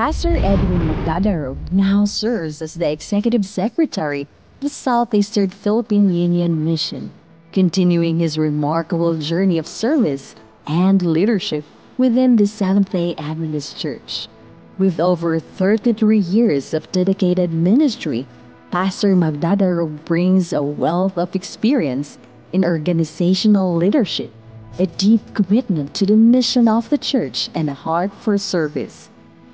Pastor Edwin Magdadarog now serves as the Executive Secretary of the Southeastern Philippine Union Mission, continuing his remarkable journey of service and leadership within the Seventh-day Adventist Church. With over 33 years of dedicated ministry, Pastor Magdadarog brings a wealth of experience in organizational leadership, a deep commitment to the mission of the church, and a heart for service.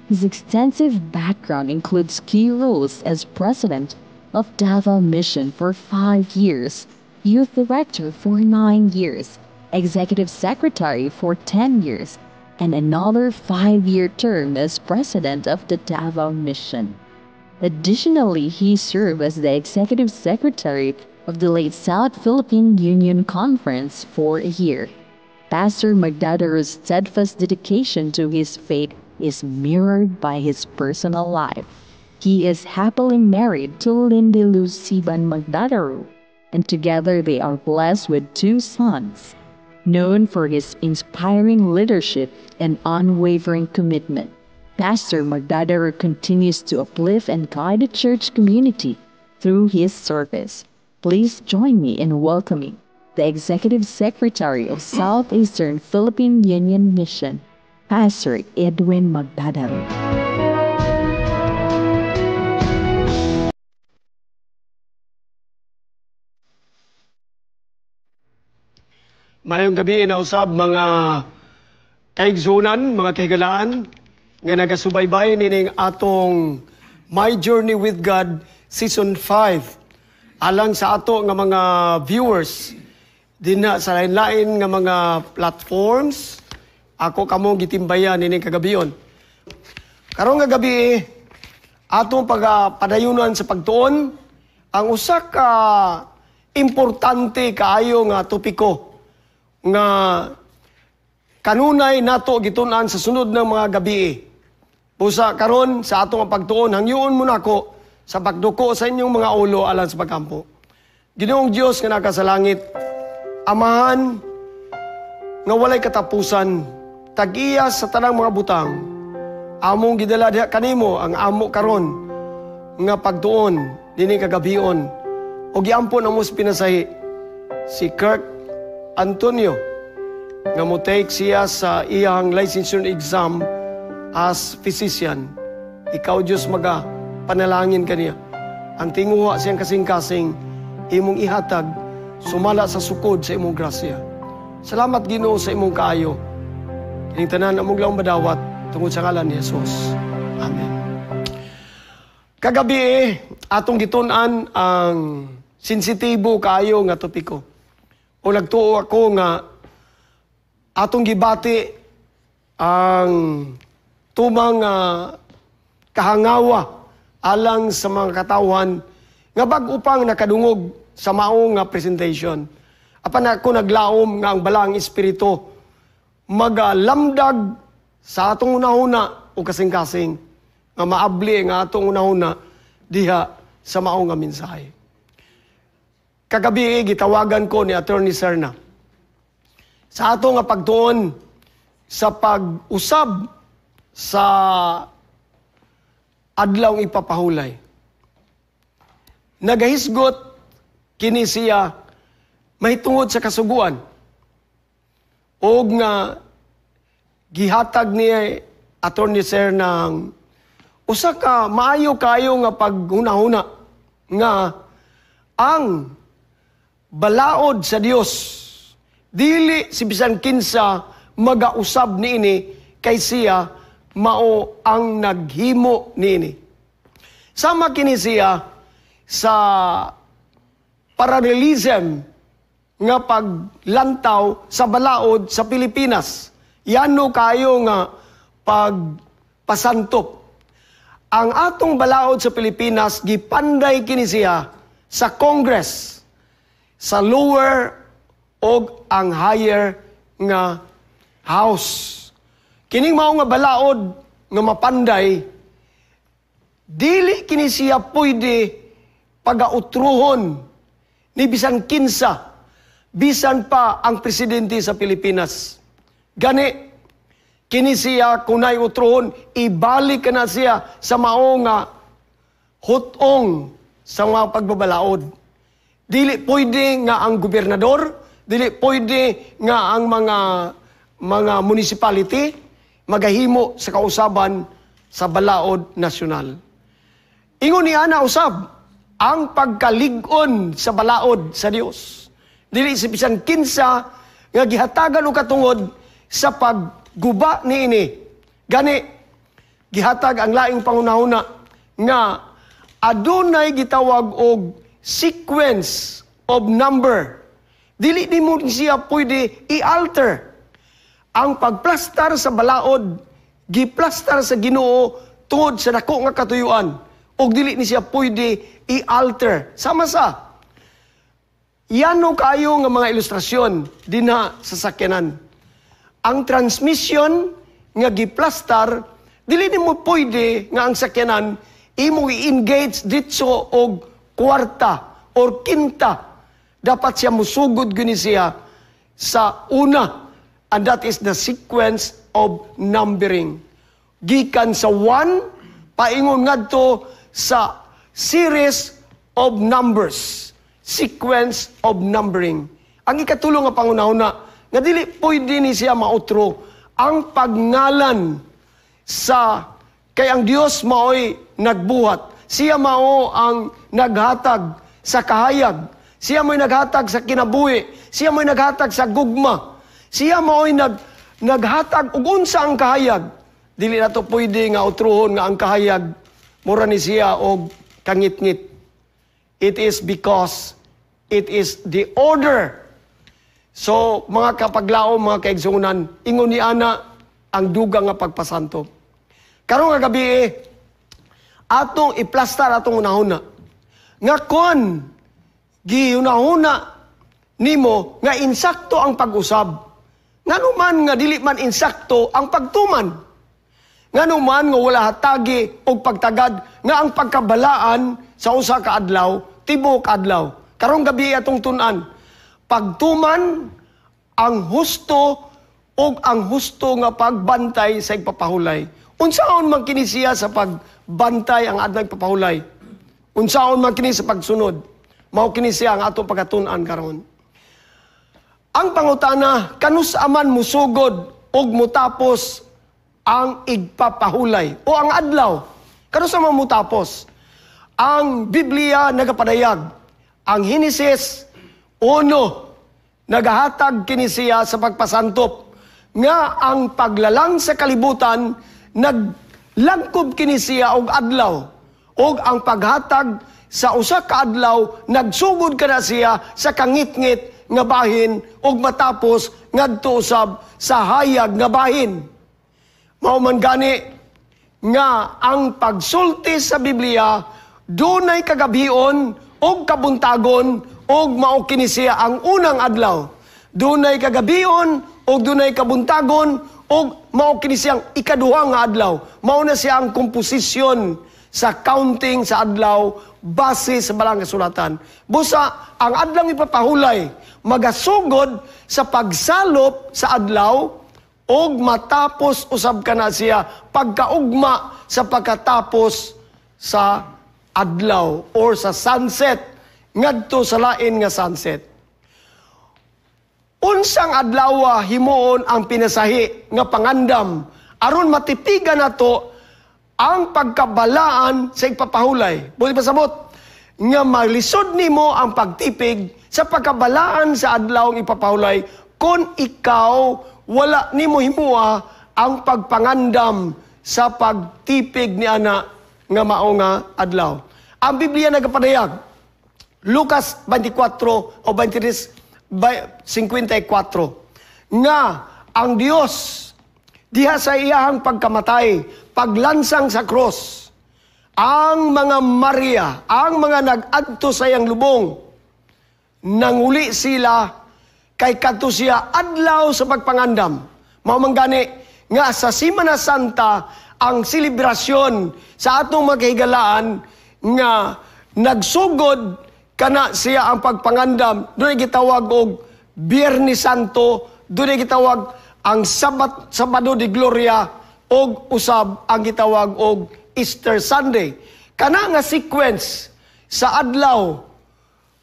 His extensive background includes key roles as president of Davao Mission for 5 years, youth director for 9 years, executive secretary for 10 years, and another 5-year term as president of the Davao Mission. Additionally, he served as the executive secretary of the late South Philippine Union Conference for a year. Pastor Magdadaro's steadfast dedication to his faith is mirrored by his personal life. He is happily married to Lindy Lou Siban Magdadaro, and together they are blessed with two sons. Known for his inspiring leadership and unwavering commitment, Pastor Magdadaro continues to uplift and guide the church community through his service. Please join me in welcoming the Executive Secretary of Southeastern Philippine Union Mission, Pastor Edwin Magdadaro. Mayong gabi na usab, mga kaigsunan, mga kahigalaan nga nagasubaybay nining atong My Journey with God Season 5. Alang sa ato nga mga viewers dinha sa lain-lain nga mga platforms, ako kamo gitimbayan nining kagabion. Karong nga gabi, atong pagpadayunan sa pagtuon ang usa ka importante kaayo nga topiko nga kanunay nato gitun-an sa sunod ng mga gabi. Busa karon sa atong pagtuon, hangyoon mo nako sa pagduko sa inyong mga ulo alang sa pagkampo. Ginoong Dios nga naka sa langit, Amahan nga walay katapusan, tag-iya sa tanang mga butang, among gidala diha kanimo ang amo karon nga pagtuon dinhi kagabion, ug giampon amo sa pinasahi si Kirk Antonio nga mo take siya sa iyang licensure exam as physician. Ikaw, Diyos, maga panalangin kaniya. Ang tinguha siyang kasing-kasing imong ihatag sumala sa sukod sa imong grasya. Salamat, Ginoo, sa imong kaayo. Kining tanan among laong madawat tungod sa ngalan ni Jesus. Amen. Kagabi atong gitun-an ang sensitibo kaayo nga topiko. O nagtuo ako nga atong gibati ang tumang kahangawa alang sa mga katawhan nga bag-o pang nakadungog sa mao nga presentation. Apan ako naglaom nga ang Balaang Espiritu magalamdag sa atong unahuna o kasing-kasing nga maabli nga atong unahuna diha sa mao nga mensahe. Kagabi gitawagan ko ni Attorney Serna sa ato nga pagtuon sa pag-usab sa adlaw ipapahulay. Nagahisgot kini siya mahitungod sa kasuguan og nga gihatag ni Attorney Serna ng usa ka maayo kayo nga paghunahuna nga ang balaod sa Dios dili si bisan kinsa magausab niini kay siya mao ang naghimo niini. Sama kini siya sa parallelism nga paglantaw sa balaod sa Pilipinas. Yano kayo nga pagpasantop. Ang atong balaod sa Pilipinas gipanday kini siya sa Congress, sa lower og ang higher nga house. Kining mao nga balaod nga mapanday, dili kini siya pwede pagautruhon ni bisan kinsa, bisan pa ang presidente sa Pilipinas. Gani, Kini siya kunay utrohon, ibalik ka na siya sa mao nga hutong sa mga pagbabalaod. Dili pwede nga ang gobernador, dili pwede nga ang mga municipality magahimo sa kausaban sa balaod nasyonal. Ingon ni ana usab ang pagkalig-on sa balaod sa Dios. Dili si bisan kinsa nga gihatagan og katungod sa pagguba niini. Gani gihatag ang laing pangunahuna nga adunay gitawag og sequence of number. Dili nimo siya pwede i-alter. Ang pagplastar sa balaod, giplastar sa Ginoo tungod sa dako nga katuyuan ug dili ni siya pwede i-alter. Sama sa yano kayo nga mga ilustrasyon dinha sa sakyanan. Ang transmission nga giplastar, dili nimo pwede nga ang sakyanan imo i-engage ditso og kwarta or kinta. Dapat siya musugod guni siya sa una, and that is the sequence of numbering. Gikan sa 1 paingon ngadto sa series of numbers, sequence of numbering. Ang ikatulo nga pangunahuna nga dili pwede ni siya mautro, ang pagngalan sa kay ang Dios maoy nagbuhat. Siya mao ang naghatag sa kahayag. Siya mo'y naghatag sa kinabuhi. Siya mo'y naghatag sa gugma. Siya mao'y naghatag ug unsa ang kahayag. Dili nato pwede nga utruhon nga ang kahayag mura ni siya og kangitngit. It is because it is the order. So, mga kapaglaom, mga kaigsuonan, ingon ni ana ang dugang nga pagpasanto. Karon nga gabi atong iplastar atong unahuna. Nga kon gihunahuna nimo nga insakto ang pag-usab, ngano man nga dili man insakto ang pagtuman? Ngano man nga wala hatagi og pagtagad nga ang pagkabalaan sa usa ka adlaw, tibuok adlaw? Karong gabi atong tun-an, pagtuman ang husto ug ang husto nga pagbantay sa igpapahulay. Unsaon man kini siya sa pagbantay ang adlaw igpapahulay? Unsaon man kini sa pagsunod? Mao kini siya ang atong pagkatun-an karon. Ang pangutana, kanus-a man musugod ug mutapos ang igpapahulay o ang adlaw? Kanus-a man mutapos? Ang Biblia nagapadayag. Ang Henesis 1 nagahatag kini siya sa pagpasantop nga ang paglalang sa kalibutan naglangkob kini siya og adlaw, ug ang paghatag sa usa ka adlaw nagsugod kana siya sa kangitngit nga bahin ug matapos ngadto usab sa hayag nga bahin. Mao man gani nga ang pagsulti sa Biblia dunay kagabion ug kabuntagon, ug mao kini siya ang unang adlaw. Dunay kagabion ug dunay kabuntagon, ug mao kini siyang ikaduha nga adlaw. Mao na siya ang komposisyon sa counting sa adlaw base sa balang kasulatan. Busa ang adlaw ipapahulay magasugod sa pagsalop sa adlaw ug matapos usab kana siya pagkaugma sa pagkatapos sa adlaw or sa sunset ngadto sa lain nga sunset. Unsang adlaw himuon ang pinasahi nga pangandam aron matipigan nato ang pagkabalaan sa igpapahulay? Buti pasabot nga malisod nimo ang pagtipig sa pagkabalaan sa adlaw ang ipapahulay kung ikaw wala nimo himua ang pagpangandam sa pagtipig ni ana nga mao nga adlaw. Ang Biblia nagapadayag, Lucas 24 o 23:54, nga ang Dios diha sa iyahang pagkamatay, paglansang sa cross, ang mga Maria, ang mga nag-adto sa iyang lubong, nanguli sila kay kadto siya adlaw sa pagpangandam. Mao man gani nga sa Semana Santa ang selebrasyon sa atong mga kahigalaan nga nagsugod kana siya ang pagpangandam. Dunay gitawag og Biyernes Santo, dunay gitawag Ang Sabat, Sabado de Gloria og usab ang gitawag og Easter Sunday. Kana nga sequence sa adlaw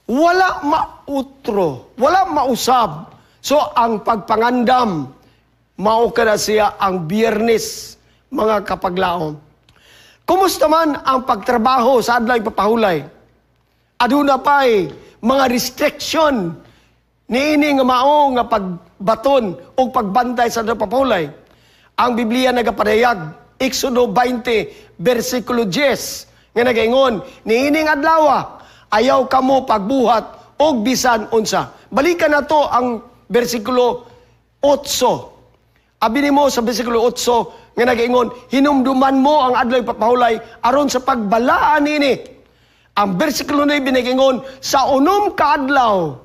wala mautro, wala mausab. So ang pagpangandam mao kana siya ang Biyernes, mga kapaglaom. Kumusta man ang pagtrabaho sa adlaw ipapahulay? Aduna pa'y mga restriction niini nga mao nga pagbaton o pagbantay sa adlaw papahulay. Ang Biblia nagapadayag, Exodo 20 versikulo 10, nga nagaingon, niining adlaw ayaw kamo pagbuhat og bisan unsa. Balikan nato ang versikulo 8. Abi nimo sa versikulo 8 nga nagaingon, hinumduman mo ang adlaw ipapahulay aron sa pagbalaan niini. Ang versikulo 9 nagaingon, sa 6 ka adlaw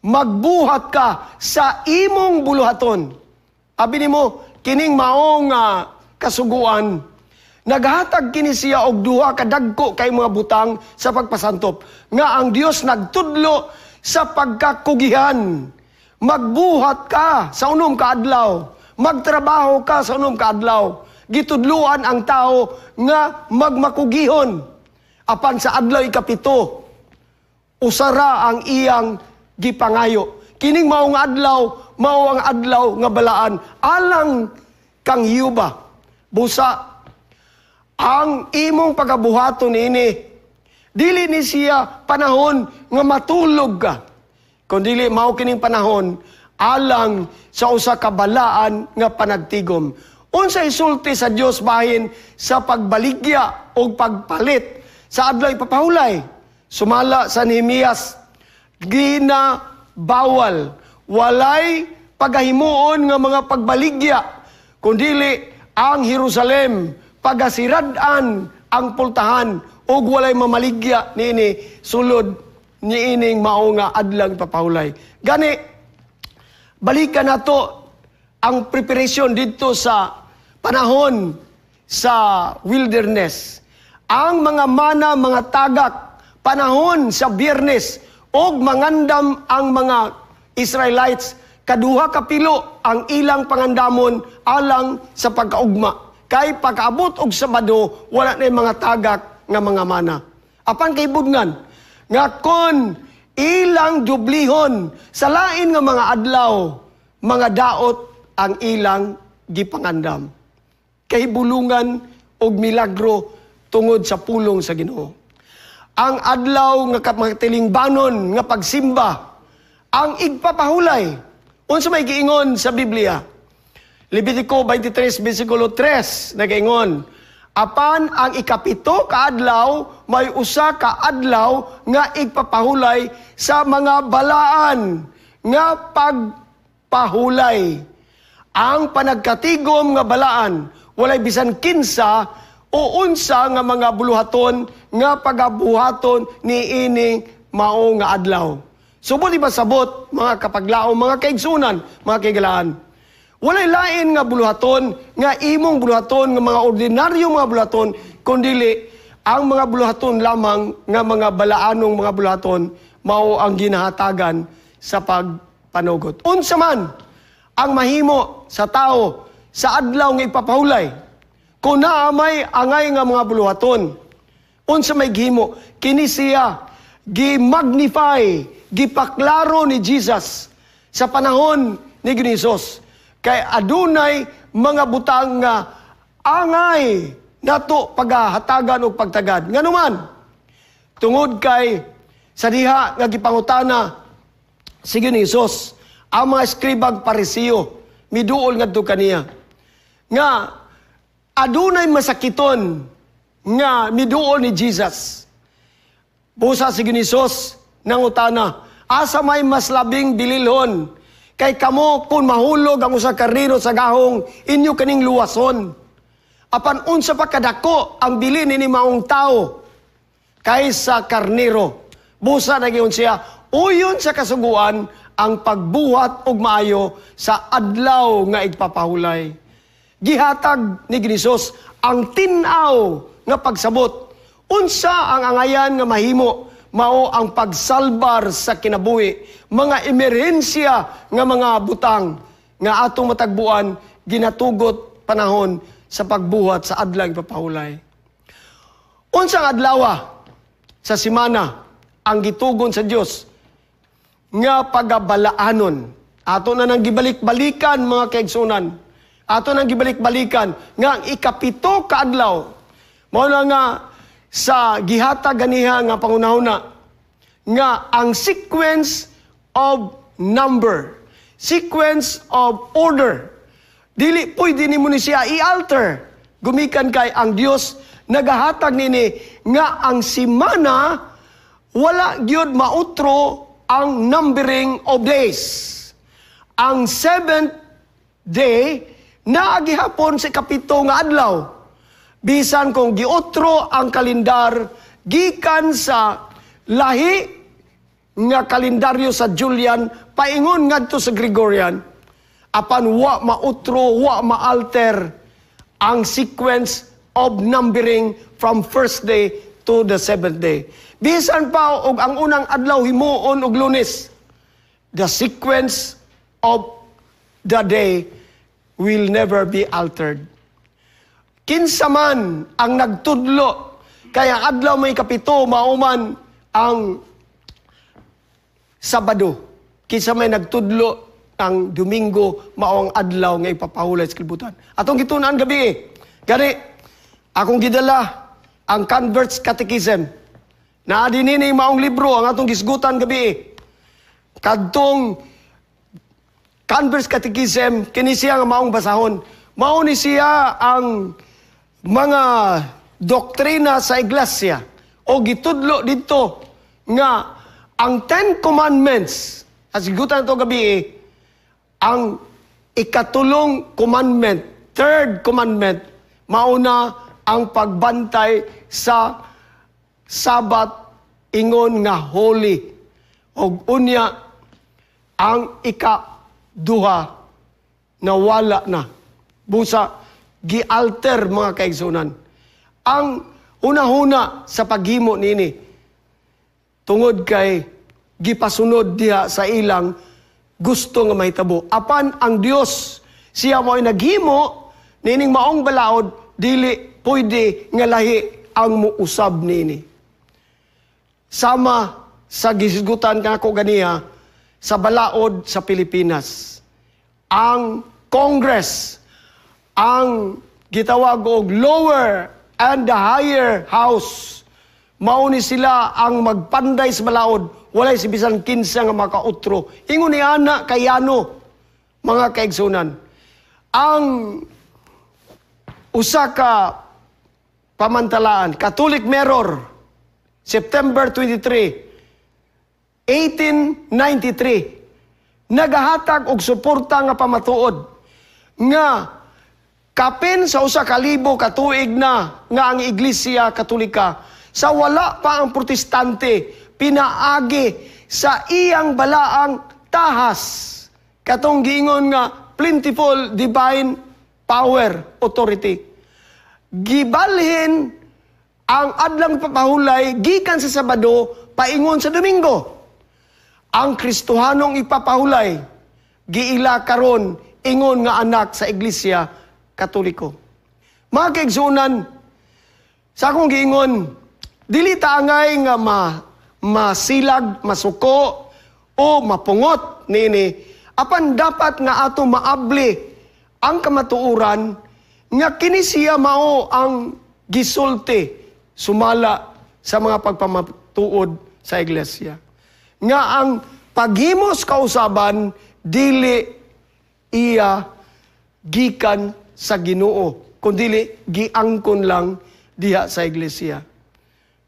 magbuhat ka sa imong buluhaton. Abi nimo, kining maong kasuguan naghatag kini siya og duha ka dagko kay mga butang sa pagpasantop nga ang Dios nagtudlo sa pagkakugihan. Magbuhat ka sa 6 ka adlaw, magtrabaho ka sa 6 ka adlaw. Gitudluan ang tao nga magmakugihon. Apan sa adlaw 7, usara ang iyang gipangayo. Kining maong adlaw, mao ang adlaw nga balaan alang kang Yuba. Busa ang imong pagabuhaton niini, dili ni siya panahon nga matulog ka, kundili mao kining panahon alang sa usa ka balaan nga panagtigom. Unsa isulti sa Dios bahin sa pagbaligya o pagpalit sa adlaw ipapahulay? Sumala sa Nehemias, ginabawal, walay pagahimuon nga mga pagbaligya, kundili ang Jerusalem pagasirad-an ang pultahan ug walay mamaligya niini sulod niining mao nga adlang papahulay. Gani balikan nato ang preparation didto sa panahon sa wilderness. Ang mga mana, mga tagak, panahon sa Biyernes og mangandam ang mga Israelites, kaduha kapilo ang ilang pangandamon alang sa pagkaugma. Kay pagkaabot og Sabado, wala na mga tagak nga mga mana. Apan kay budngan nga kon ilang dublihon sa lain nga mga adlaw, mga daot ang ilang gipangandam. Kay bulungan og milagro tungod sa pulong sa Ginoo. Ang adlaw nga makatilingbanon nga pagsimba, ang igpapahulay. Unsa may giingon sa Biblia? Levitico 23, versikulo 3, nagaingon, apan ang 7 ka adlaw, may usa ka adlaw nga igpapahulay sa mga balaan nga pagpahulay. Ang panagkatigom nga balaan, walay bisan kinsa o unsa nga mga buluhaton nga pagabuhaton niining mao nga adlaw. Subot ipasabot, mga kapaglaom, mga kaigsunan, mga kaigalaan. Walay lain nga buluhaton, nga imong buluhaton, nga mga ordinaryo mga buluhaton, kundili ang mga buluhaton lamang nga mga balaanong mga buluhaton, mao ang ginahatagan sa pagpanugot. Unsa man ang mahimo sa tao sa adlaw nga ipapahulay, kung naa may angay nga mga buluhaton, unsa may gihimo, kini siya gi-magnify, gipaklaro ni Jesus sa panahon ni Jesus. Kay adunay mga butang nga angay nato pagahatagan og pagtagad. Nganuman, tungod kay sa diha nga gipangutana si Jesus, ang mga eskribag Parisiyo miduol ngadto kaniya nga adunay masakiton nga miduol ni Jesus. Busa si Jesus nangutana, asa may mas labing bililhon? Kay kamo kung mahulog ang usa karnero sa gahong, inyo kaning luwason. Apan unsa pa kadako ang bilin ni maong tao kaysa karnero. Busa nagyon siya, uyon sa kasuguan ang pagbuhat og maayo sa adlaw nga igpapahulay. Gihatag ni Jesus ang tin-aw nga pagsabot. Unsa ang angayan nga mahimo? Mao ang pagsalbar sa kinabuhi, mga emerhensya nga mga butang. nga atong matagbuan ginatugot panahon sa pagbuhat sa adlang ipapahulay. Unsang adlaw sa simana ang gitugon sa Dios nga pagabalaanon? Ato na nang gibalik-balikan, mga kaigsunan. Ato nang gibalik-balikan nga ang 7 ka adlaw mao na nga sa gihatag ganiha nga pangunahuna nga ang sequence of number, sequence of order, dili pwede nimo ni siya i-alter. Gumikan kay ang Dios nagahatag nini nga ang simana wala gyud mautro ang numbering of days. Ang seventh day naa gihapon sa 7 nga adlaw. Bisan kung giutro ang kalendar gikan sa lahi nga kalendaryo sa Julian paingon ngadto sa Gregorian, apan wa mautro, wa maalter ang sequence of numbering from first day to the seventh day. Bisan pa og ang unang adlaw himuon og Lunes, the sequence of the day will never be altered. Kinsa man ang nagtudlo kaya ang adlaw may 7 mauman ang Sabado. Kinsa may nagtudlo ang Domingo mao ang adlaw nga ipapahulay sa kalibutan? Atong gitun-an gabi eh. Gani akong gidala ang Converts Catechism. Naa dinhi maong libro ang atong gisgutan gabi eh. Kadtong Converts Catechism, kini siya nga maong basahon. Mao ni siya ang mga doktrina sa iglesia o gitudlo didto nga ang Ten Commandments, as gigutan to gabi eh, ang ikatulong commandment, third commandment, mauna ang pagbantay sa Sabat ingon nga holy. Og unya ang 2 nawala na. Busa gi-alter, mga kaigsunan, ang hunahuna sa paghimo niini tungod kay gipasunod diha sa ilang gusto nga mahitabo. Apan ang Dios siya mo'y naghimo niining maong balaod, dili pwede nga lahi ang muusab niini. Sama sa gisgutan kanako ganiha sa balaod sa Pilipinas, ang Congress, ang gitawag og lower and the higher house, mao ni sila ang magpanday sa balaod. Walay si bisan kinsa nga makautro. Ingon ni ana kayano, mga kaigsunan. Ang usa ka pamantalaan, Catholic Mirror, September 23, 1893, nagahatag og suporta nga pamatuod nga kapin sa 1,000 ka tuig na nga ang Iglesia Katolika sa wala pa ang Protestante pinaagi sa iyang balaang tahas, katong giingon nga plentiful divine power authority, gibalhin ang adlang papahulay gikan sa Sabado paingon sa Domingo. Ang Kristohanong ipapahulay giila karon ingon nga anak sa Iglesia Katoliko. Mga kaigsuonan, sa akong giingon, dili ta angay nga masilag, masuko o mapungot niini, apan dapat nga ato maabli ang kamatuoran nga kini siya mao ang gisulti sumala sa mga pagpamatuod sa iglesia. Nga ang paghimos kausaban dili iya gikan sa Ginoo, kundili giangkon lang diha sa iglesia.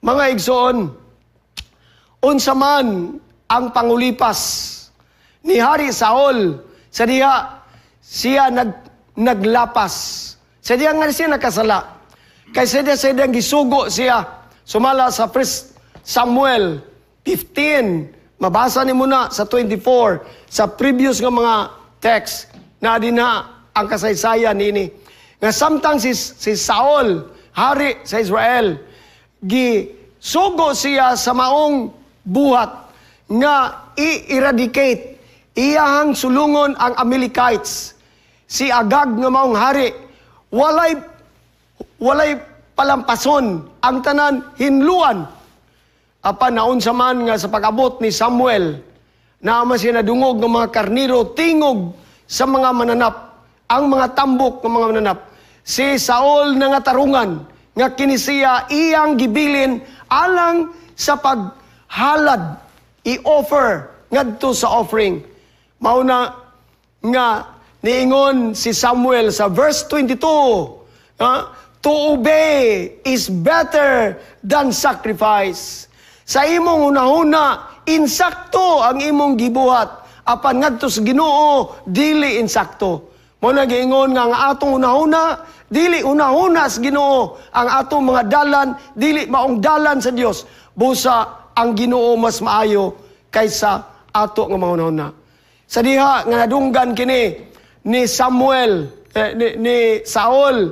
Mga igsoon, unsa man ang pangulipas ni Hari Saul sa diha siya naglapas, sa diha nga siya nakasala, kay sa diha siya gisugo siya sumala sa 1 Samuel 15, mabasa ni muna sa 24 sa previous nga mga text na dinha ang kasaysayan niini. Nga samtang si Saul, hari sa Israel, gisugo siya sa maong buhat nga i-eradicate, Iyahang sulungon ang Amalekites. Si Agag nga maong hari, walay palampason, ang tanan hinluan. Apan naunsa man nga sa pag-abot ni Samuel, naa man siya nadungog ng mga karniro, tingog sa mga mananap, ang mga tambok ng mga mananap. Si Saul nangatarungan nga kini siya iyang gibilin alang sa paghalad, i-offer ngadto sa offering. Mao na nga niingon si Samuel sa verse 22, "To obey is better than sacrifice." Sa imong hunahuna, insakto ang imong gibuhat. Apan ngadto sa Ginoo, dili insakto. Mao na giingon nga ang atong hunahuna, dili hunahuna sa Ginoo. Ang atong mga dalan, dili maong dalan sa Dios. Busa ang Ginoo mas maayo kaysa ato nga mga hunahuna. Sa diha nga nadunggan kini ni Samuel, ni Saul,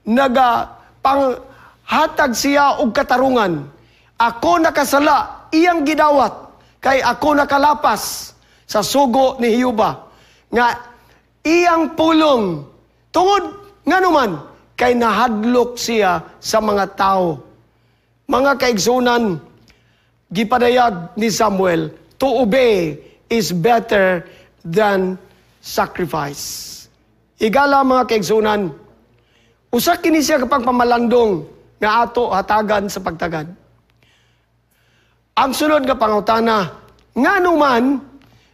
naga panghatag siya og katarungan. "Ako nakasala," iyang gidawat, "kay ako nakalapas sa sugo ni Jehova." Nga iyang pulong, tungod nganuman kay nahadlok siya sa mga tao. Mga kaigsunan, gipadayag ni Samuel, "To obey is better than sacrifice." Igala, mga kaigsunan, usa kini siya kapag pamalandong nga ato hatagan sa pagtagad. Ang sunod nga pangutana, ngano man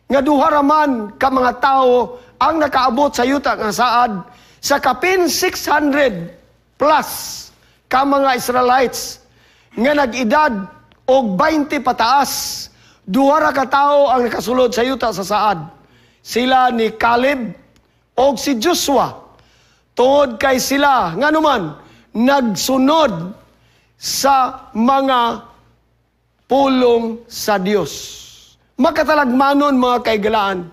nga duha ra man ka mga tawo ang nakaabot sa yuta nga saad sa kapin 600 plus ka mga Israelites nga nag-edad og 20 pataas, duha ra ka tawo ang nakasulod sa yuta sa saad? Sila ni Caleb og si Joshua. Tungod kay sila, ngano man, nagsunod sa mga pulong sa Dios. Makatalagmanon, mga kaigalaan,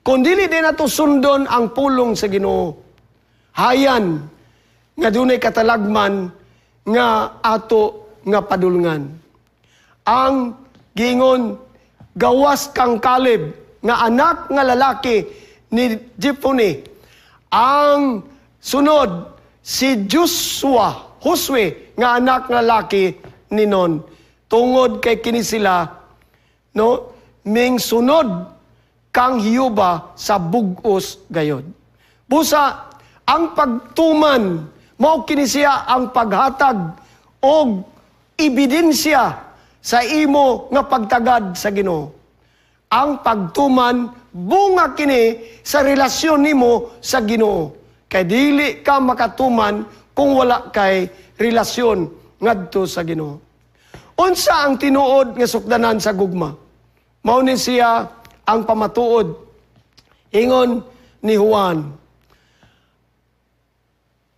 kung dili din nato sundon ang pulong sa Ginoo, hayan nga dunay katalagman nga ato nga padulngan. Ang giingon, gawas kang Caleb nga anak nga lalaki ni Jephunneh. Ang sunod si Joshua, Josue, nga anak nga lalaki ni Nun. Tungod kay kini sila, no, ming sunod kang Jehova sa bugos gayod. Busa ang pagtuman mao kini siya ang paghatag og ebidensya sa imo nga pagtagad sa Ginoo. Ang pagtuman, bunga kini sa relasyon nimo sa Ginoo. Kay dili ka makatuman kung wala kay relasyon ngadto sa Ginoo. Unsa ang tinuod nga sukdanan sa gugma? Mao ni siya ang pamatuod. Ingon ni Juan,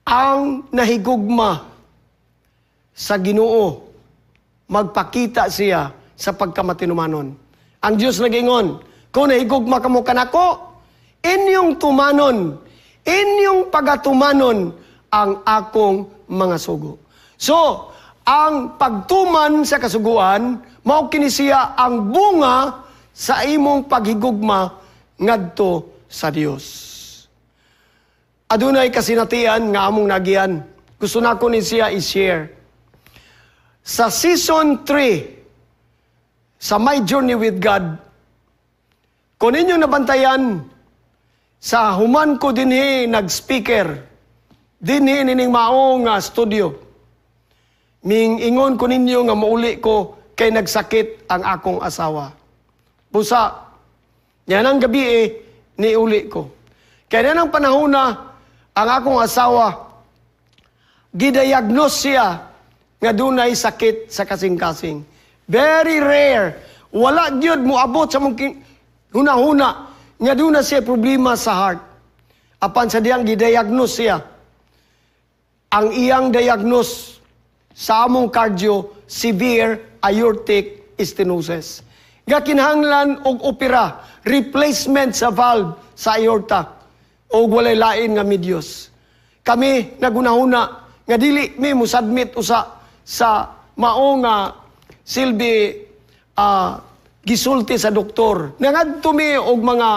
ang nahigugma sa Ginoo, magpakita siya sa pagkamatinumanon. Ang Diyos nagingon, "Kung nahigugma kamo kanako, inyong tumanon, inyong pagatumanon ang akong mga sugo." So, ang pagtuman sa kasuguan, mao kini siya ang bunga sa imong paghigugma ngadto sa Dios. Adunay kasinatian nga among nagian. Gusto nako ni siya i-share. Sa season 3, sa My Journey with God, kung ninyong nabantayan, sa human ko dinhi nag-speaker, dinhi nining maong nga studio, ming ingon ko ninyo nga mauli ko kay nagsakit ang akong asawa. Busa, yan ang gabi eh, niuli ko. Kaya ang panahon na ang akong asawa, gidiagnose siya nga dunay sakit sa kasing-kasing. Very rare. Wala gyud moabot sa mong hunahuna nga duna siya problema sa heart. Apan sa diyang gidiagnose siya, ang iyang diagnose sa among cardio, severe aortic stenosis. Nga kinahanglan og opera, replacement sa valve sa aorta og walay lain nga medyos. Kami nagunahuna nga dili mi mo submit usa sa mao nga silbi. gisulti sa doktor. Nangadto mi og mga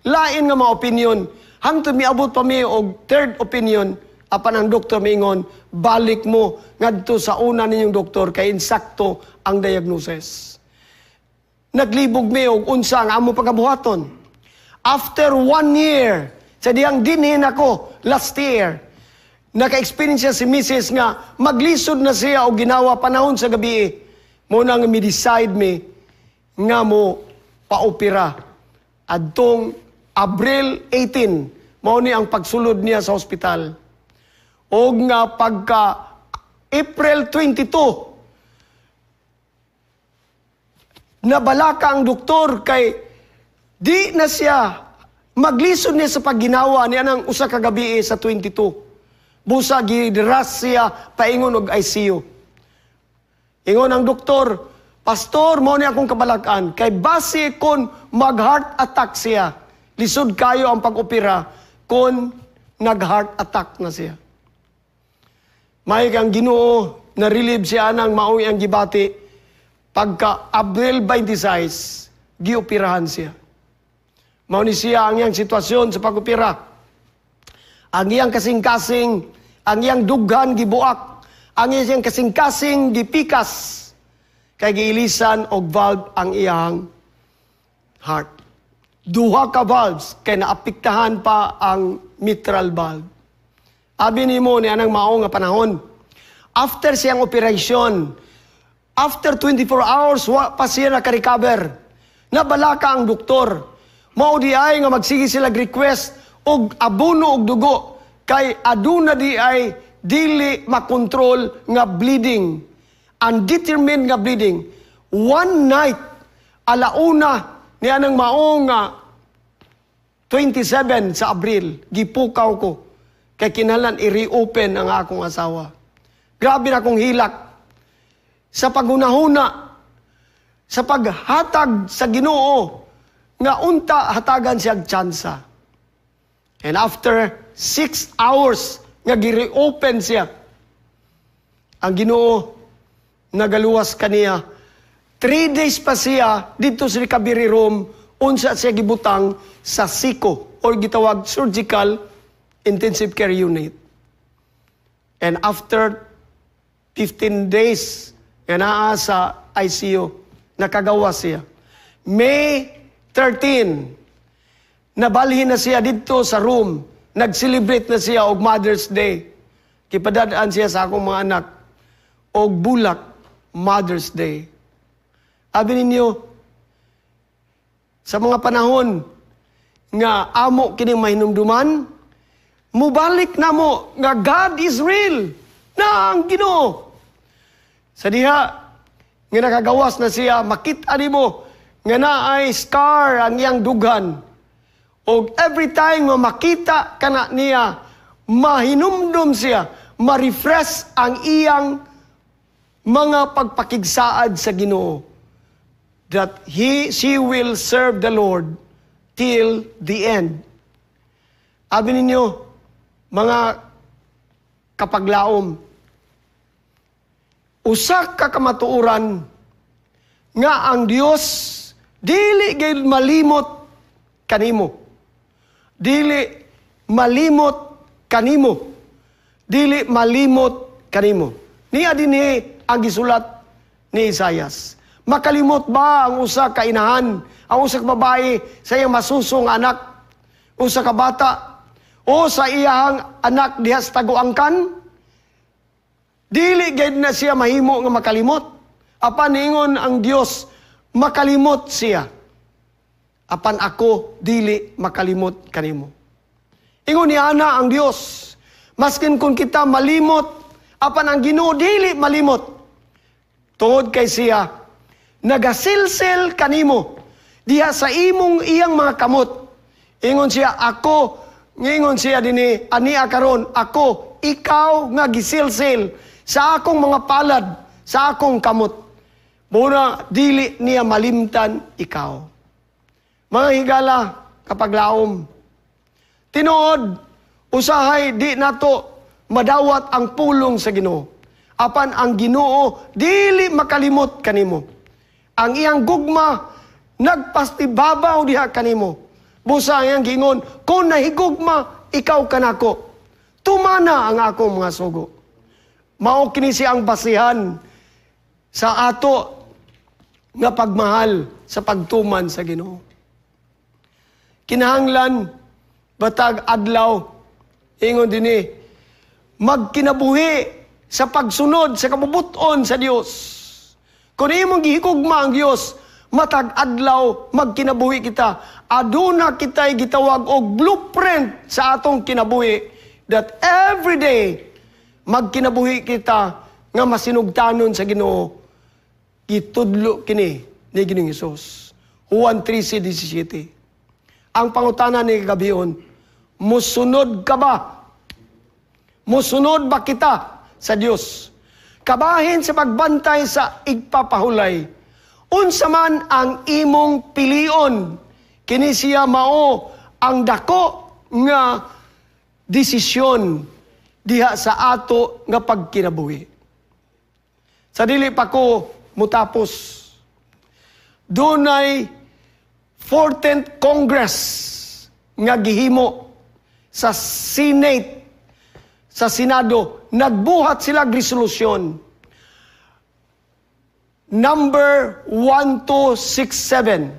lain nga mga opinion. Hangtod miabot pa mi og third opinion, apan ang doktor miingon, "Balik mo ngadto sa una ninyong doktor kay insakto ang diagnosis." Naglibog mi og unsa ang amo pagabuhaton. After one year, sa diyang dinhin ako last year, naka-experience siya si Mrs. nga maglisod na siya og ginawa panahon sa gabi. Mao nang mi-decide mi nga mo paopera. Adtong Abril 18, mao ni ang pagsulod niya sa ospital. Og nga pagka April 22, nabalaka ang doktor kay di na siya maglisod niya sa pagginawa niya ng usa ka gabi sa 22. Busa gideras siya paingon og ICU. Ingon ang doktor, "Pastor, mao ni akong kabalakan kay base kon mag-heart attack siya. Lisod kayo ang pag-opera kon nag-heart attack na siya." May kang Ginoo na relieve siya nang maoy ang gibati. Pagka Abril 26, gioperahan siya. Mao ni siya ang iyang sitwasyon sa pag-opera. Ang iyang kasing-kasing, ang iyang dughan gibuak, ang iyang kasing-kasing gipikas, kay giilisan og valve ang iyang heart. Duha ka valves kay naapektahan pa ang mitral valve. Abi nimo ni anang mao nga panahon. After siyang operation, after 24 hours, wa pa siya naka-recover. Nabalaka ang doktor. Mao di ay nga magsige sila request og abono og dugo kay aduna di ay dili makontrol nga bleeding. Undetermined nga bleeding. One night, alauna ni anang mao nga 27 sa Abril, gipukaw ko. Kay kinahanglan i-reopen ang akong asawa. Grabe na akong hilak. Sa paghunahuna, sa paghatag sa Ginoo, nga unta hatagan siya tsansa. And after 6 hours nga gi-reopen siya, ang Ginoo nagaluwas kaniya. 3 days pa siya dito sa recovery room, unsa siya gibutang sa SICO or gitawag Surgical Intensive Care Unit. And after 15 days nga naa sa ICU, nakagawa siya. May 13, nabalhin na siya dito sa room. Nag-celebrate na siya og Mother's Day. Kipadadaan siya sa akong mga anak og bulak Mother's Day. Abi ninyo, sa mga panahon nga amo kining mahinumduman, mubalik na mo nga God is real na ang Ginoo. Sa diha nga nakagawas na siya, makita nimo nga naay scar ang iyang dughan. Og every time nga makita kana niya, mahinumdum siya, ma-refresh ang iyang mga pagpakigsaad sa Ginoo that he she will serve the Lord till the end. Abi ninyo, mga kapaglaom, usa ka kamatuoran nga ang Dios dili gayud malimot kanimo. Dili malimot kanimo. Dili malimot kanimo. Niya dinhi ang gisulat ni Isayas. Makalimot ba ang usa ka inahan, ang usa ka babae sa iyang masusong anak, usa ka bata, o sa iyang anak diha sa taguangkan? Dili gayud na siya mahimo nga makalimot. Apan ingon ang Dios, makalimot siya. Apan ako dili makalimot kanimo. Ingon ni ana ang Dios, maskin kung kita malimot, apan ang Ginoo dili malimot. Tungod kay siya nagasilsil kanimo diha sa imong iyang mga kamot. Ingon siya, ako, ngingon siya dinhi, ania karon, ako, ikaw nga gisilsil sa akong mga palad, sa akong kamot. Muna, dili niya malimtan ikaw. Mga higala, kapaglaom, tinuod, usahay di nato madawat ang pulong sa Ginoo. Apan ang Ginoo dili makalimot kanimo. Ang iyang gugma Nagpastibabaw diha kanimo. Busa ang giingon, "Kung nahigugma ikaw kanako, tumana ang akong mga sugo." Mao kini siya ang basihan sa ato nga pagmahal sa pagtuman sa Ginoo. Kinahanglan batag adlaw, ingon dinhi, magkinabuhi sa pagsunod sa kabubut-on sa Dios. Kung imong gihigugma ang Dios, matag adlaw magkinabuhi kita. Aduna kita'y gitawag og blueprint sa atong kinabuhi that every day magkinabuhi kita nga masinugtanon sa Ginoo. Gitudlo kini ni Ginoong Hesus. Juan 13:17. Ang pangutana ni kagabion, musunod ka ba? Musunod ba kita sa Dios? Kabahin sa pagbantay sa igpapahulay. Unsa man ang imong pilion, kini siya mao ang dako nga desisyon diha sa ato nga pagkinabuhi. Sa dili pa ko mutapos, dunay 14th Congress nga gihimo sa Senate, sa Senado, nagbuhat sila resolusyon number 1267.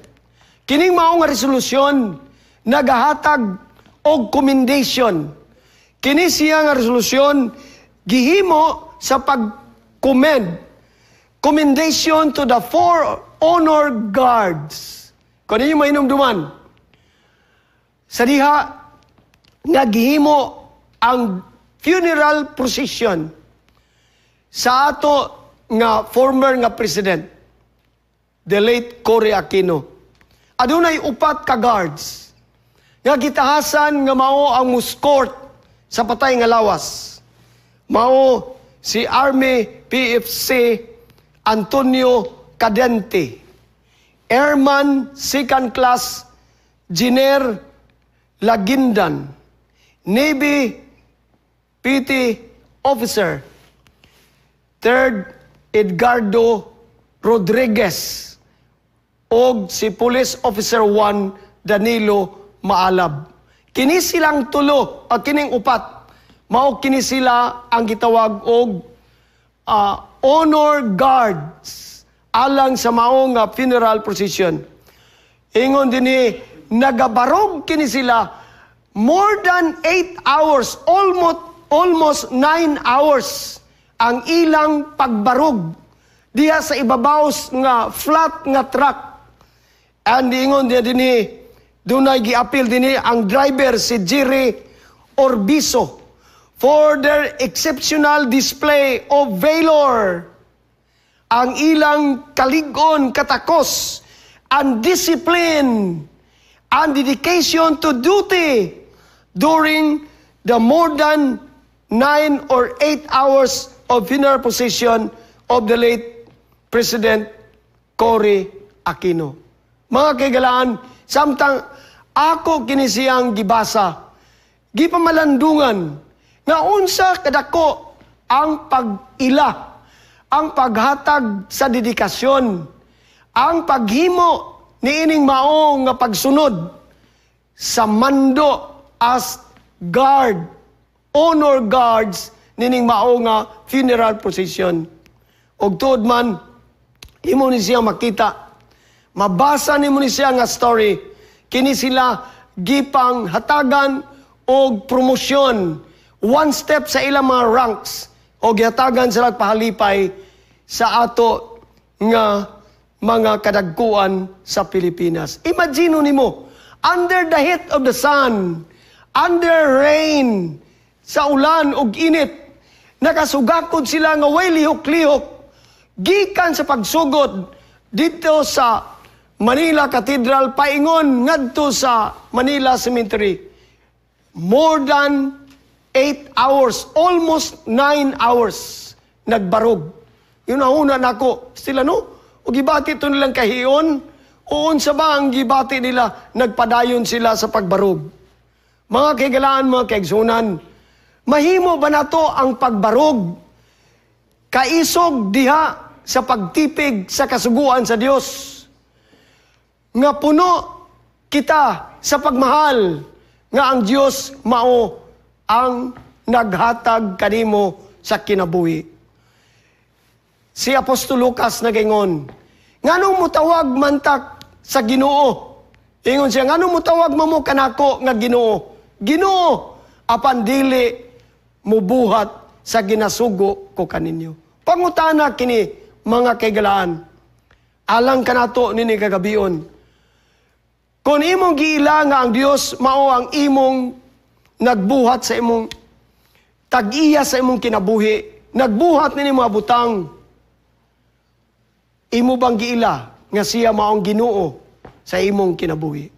Kining mao nga resolusyon nagahatag og commendation. Kini siya nga resolusyon gihimo sa pag-commend, commendation to the four honor guards. Kung ninyo mahinumduman, sa diha nga gihimo ang funeral procession sa ato nga former nga president, the late Cory Aquino. Adunay upat ka guards nga gitahasan nga mao ang mu-escort sa patay nga lawas. Mao si Army PFC Antonio Cadente, Airman Second Class Giner Lagindan, Navy Petty Officer Third Edgardo Rodriguez, og si Police Officer 1 Danilo Maalab. Kini silang tulo, at kining upat, mao kini sila ang gitawag og honor guards alang sa mao nga funeral procession. Ingon dinhi, nagabarog kini sila more than 8 hours, almost 9 hours ang ilang pagbarog diha sa ibabaw nga flat nga truck. And ingon diha dinhi, dunay giapil dinhi ang driver, si Jerry Orbiso, for their exceptional display of valor, ang ilang kaligon, katakos, and discipline, and dedication to duty during the more than 9 or 8 hours of funeral procession of the late President Cory Aquino. Mga kaigalaan, samtang ako kini siyang gibasa, gipamalandungan nga unsa kadako ang pag-ila, ang paghatag sa dedikasyon, ang paghimo niining mao nga pagsunod sa mando as guard, honor guards nining mao nga funeral procession. Og tuod man, imo ni siya makita, mabasa nimo ni siya nga story, kini sila gipang hatagan og promosyon, one step sa ilang mga ranks, o gihatagan sila pahalipay sa ato nga mga kadagkuan sa Pilipinas. Imagine nimo, under the heat of the sun, under rain, sa ulan ug init, nakasugakod sila nga way lihok-lihok, gikan sa pagsugod dito sa Manila Cathedral paingon ngadto sa Manila Cemetery. More than 8 hours, almost 9 hours, nagbarog. Yun ang una nako, sila no? O gibati to nilang kahiyon, o unsa ba ang gibati nila, nagpadayon sila sa pagbarog. Mga kaigalaan, mga kaigsunan, mahimo ba nato ang pagbarog? Kaisog diha sa pagtipig sa kasuguan sa Dios. Nga puno kita sa pagmahal nga ang Dios mao ang naghatag kanimo sa kinabuhi. Si Apostol Lucas nagaingon, nganong mutawag mantak sa Ginoo? Ingon siya, nganong mutawag mo kanako nga Ginoo? Ginoo, apan dili mubuhat sa ginasugo ko kaninyo. Pangutana kini mga kaigalaan, alang kanato nini kagabion. Kung imong giila nga ang Dios mao ang imong nagbuhat sa imong tag-iya sa imong kinabuhi, nagbuhat nini mga butang, imo bang giila nga siya mao ang Ginoo sa imong kinabuhi?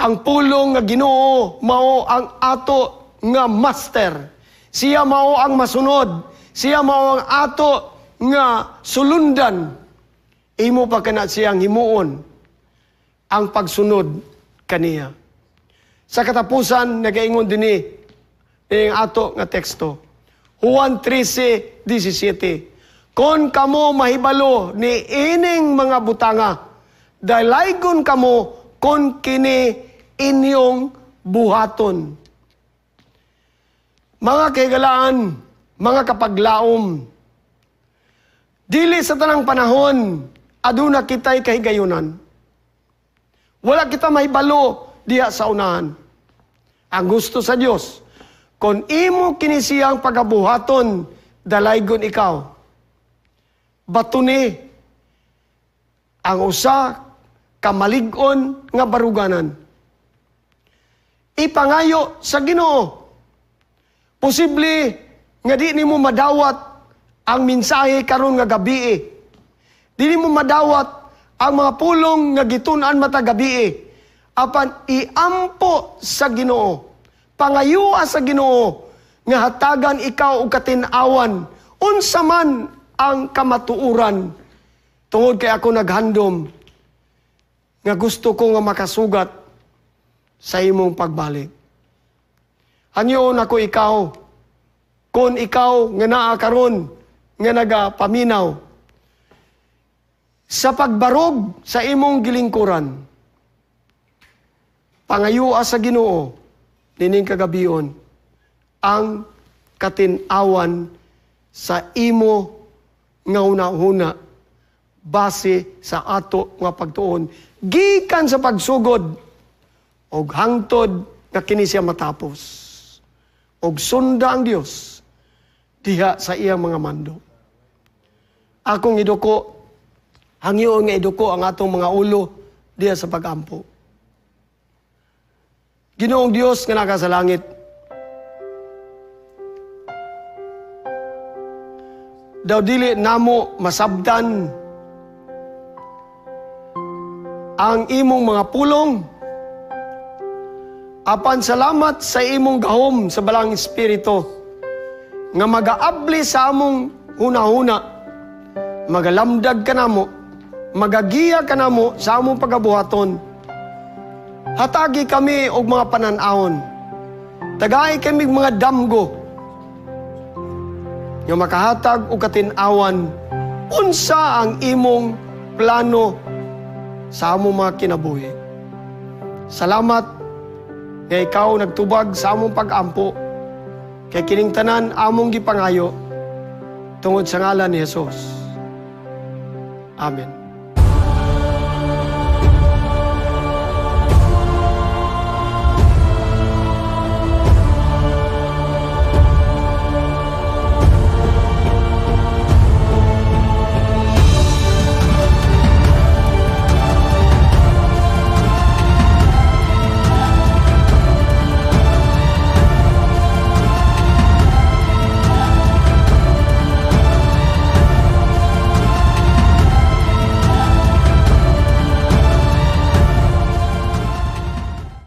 Ang pulong nga Ginoo mao ang ato nga master. Siya mao ang masunod. Siya mao ang ato nga sulundan. Imo pa kana siyang himuon ang pagsunod kaniya. Sa katapusan, nagaingon dinhi ning ato nga teksto. Juan 13:17. Kon kamo mahibalo ni ining mga butanga, dalaygon kamo kon kini inyong buhaton. Mga kahigalaan, mga kapaglaom, dili sa tanang panahon, aduna kita'y kahigayunan. Wala kita mahibalo diha sa unahan. Ang gusto sa Dios, kung imo kini siyang pagabuhaton, dalaygon ikaw. Batuni ang usa ka malig-on nga baruganan. Ipangayo sa Ginoo. Posible nga di nimo madawat ang mensahe karon nga gabi. Di nimo madawat ang mga pulong nga gitun-an matag gabi. Apan iampo sa Ginoo. Pangayua sa Ginoo nga hatagan ikaw og katin-awan unsa man ang kamatuoran. Tungod kay ako naghandom nga gusto ko nga makasugat sa imong pagbalik. Hangyoon ako ikaw, kung ikaw nga naa karon nga nagapaminaw sa pagbarog sa imong gilingkuran, pangayua sa Ginoo nining kagabion ang katin-awan sa imo nga hunahuna base sa ato nga pagtuon gikan sa pagsugod og hangtod nga kini siya matapos, og sunda ang Dios diha sa iyang mga mando. Akong iduko, hangyoon nga iduko ang atong mga ulo diha sa pagampo. Ginoong Dios nga naka sa langit, daw dili namo masabtan ang imong mga pulong, apan salamat sa imong gahom sa Balang Espiritu nga magaabli sa among hunahuna, magalamdag kanamo, magagiya kanamo sa among pagabuhaton. Hatagi kami og mga panan-awon, tagay kami mga damgo nga makahatag og katin-awan unsa ang imong plano sa among mga kinabuhi. Salamat nga ikaw nagtubag sa among pag-ampo, kay kining tanan among gipangayo tungod sa ngalan ni Jesus. Amen.